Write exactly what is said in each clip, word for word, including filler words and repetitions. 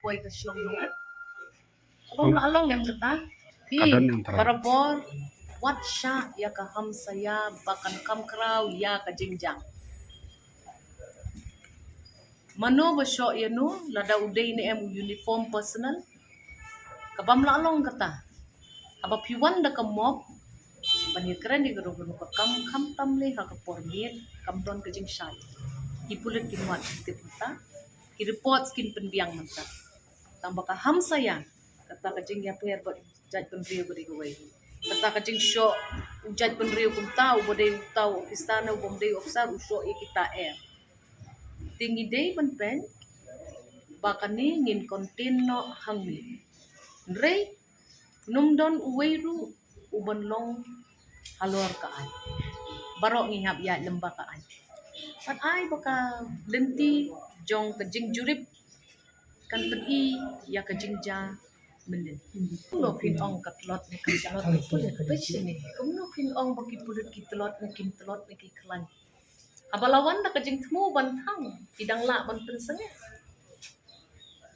poi ka shong jong nga. Bym lah long ïa kata. Phi, ka don ïa ka trai, barabor wat shah ïa ka hamsaïa ba kan kham khraw ïa ka jingjia. Mano ba shoh ïano, lada u dei ne em u uniform personal, ka bym lah long kata. Haba phi wan da ka mob ban ïakren ïa kano kano ka kam, khamtam lei ha ka por miet, kam don ka jingshai. Ki pulit kin wad tip mynta, ki reports kin pynbiang mynta. Tang ba ka hamsaïa, kata ka jingïapher bad jaitbynriew ka dei kawei. Kata ka jingshoh u jaitbynriew kumta, uba dei uta u officer ne ubym dei u officer, u shoh ïa kita eh. Te ngi dei ban peit ba kane ngin contain noh hangne. Hynrei ym don uwei ruh uban long halor ka aiñ. Baroh ngi hap ïaid lyngba ka aiñ. Bad ai ba ka lynti jong ka jingjurip kan pyni ïa ka jingjia mynnin. Kumno phin ong ka tlot ne ka tlot, ka pulit, ka pulit ne. Kumno phin ong ba ki pulit ki tlot ne kim tlot ne ki khlaiñ. Haba la wan da ka jingthmu ban thang, ki dang lah ban pynsangeh.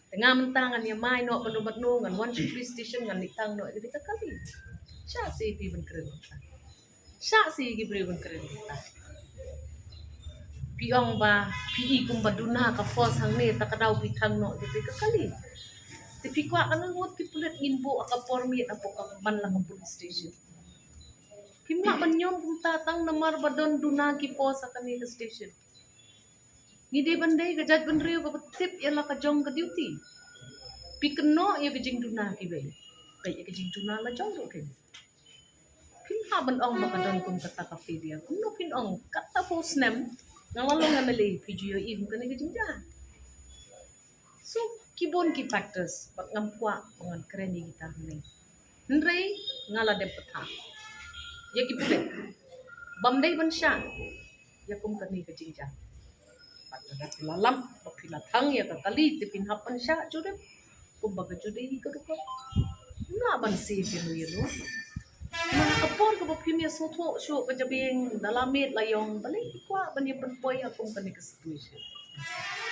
Te nga mynta ngan ïamai noh bad u bad no, ngan wan sha police station, ngan ïa thang noh ïa ka kali. Shah seh phi ban kren. Shah seh ki briew ban kren kita. Phi ong ba phi i kumba duna ka force hangne, ta ka daw phi thang noh kita ka kali. Te phi kwah kano ngut ki pulit ngin buh ha ka por miet hapoh ka man la ka police station. Phim lah ban ñiom kumta tang namar ba don duna ki force ha kane ka station. Ngi dei ban dei ka jaitbynriew kaba tip ïa la ka jong ka duty. Phi kynnoh ïa ka jingduna kiwei, peit ïa ka jingduna la jong ruh kane. Phim lah ban ong ba ka don kum kata ka failure. Kumno phin ong, katphew snem nga la long MLA, phi ju ïohi kum kane ka jingjia. So ki bun ki factors, bad ngam kwah ba ngan kren ïa kita hangne. Hynrei nga la dep bthah ïa ki pulit bym dei ban shah ïa kum kane ka jingjia. Bad lada phi la lap ba phi la thang ïa ka kali, te phin hap ban shah jurip kumba ka ju dei ka dukor. Ym lah ban seh phi ïano ïano. Namar ha ka por kaba phim ïasngewthuh shuh ka jabieng, da la miet la ïong, balei phi kwah ban ïa pynpoi ha kum kane ka situation.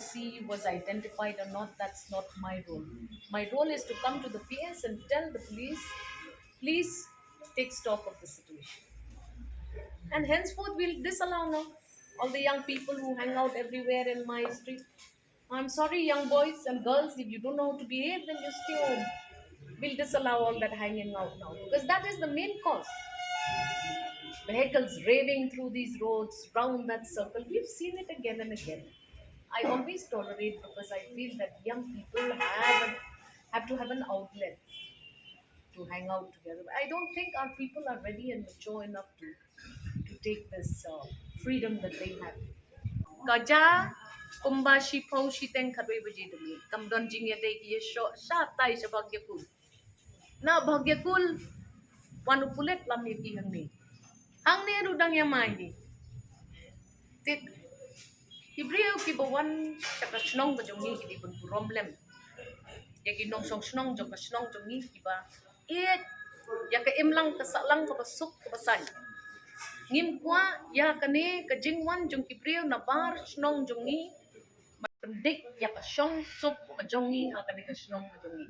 See, was identified or not, that's not my role. My role is to come to the P S and tell the police, please take stock of the situation. And henceforth, we'll disallow now all the young people who hang out everywhere in my street. I'm sorry, young boys and girls, if you don't know how to behave, then you stay home. We'll disallow all that hanging out now, because that is the main cause. Vehicles raving through these roads, round that circle, we've seen it again and again. I always tolerate because I feel that young people have, have to have an outlet to hang out together. I don't think our people are ready and mature enough to, to take this, uh, freedom that they have. Ka jia kumba shiphew shiteng khatwei baje da miet. Kam don jingïadei, ki ïashoh shatai sha Bhagyakul. Na Bhagyakul wan u pulit lam ïa ki hangne. Hangne ruh dang ïamai hi. Te ki briew kiba wan sha ka shnong ka jong ngi ki dei ban burom lem ïa ki nongshong shnong jong ka shnong jong ngi kiba ïeit ïa ka imlang ka sahlang kaba suk kaba saiñ. Ngim kwah ïa kane ka jingwan jong ki briew na bar shnong jong ngi ban pyndik ïa ka shong suk ka jong ngi ha kane ka shnong ka jong ngi.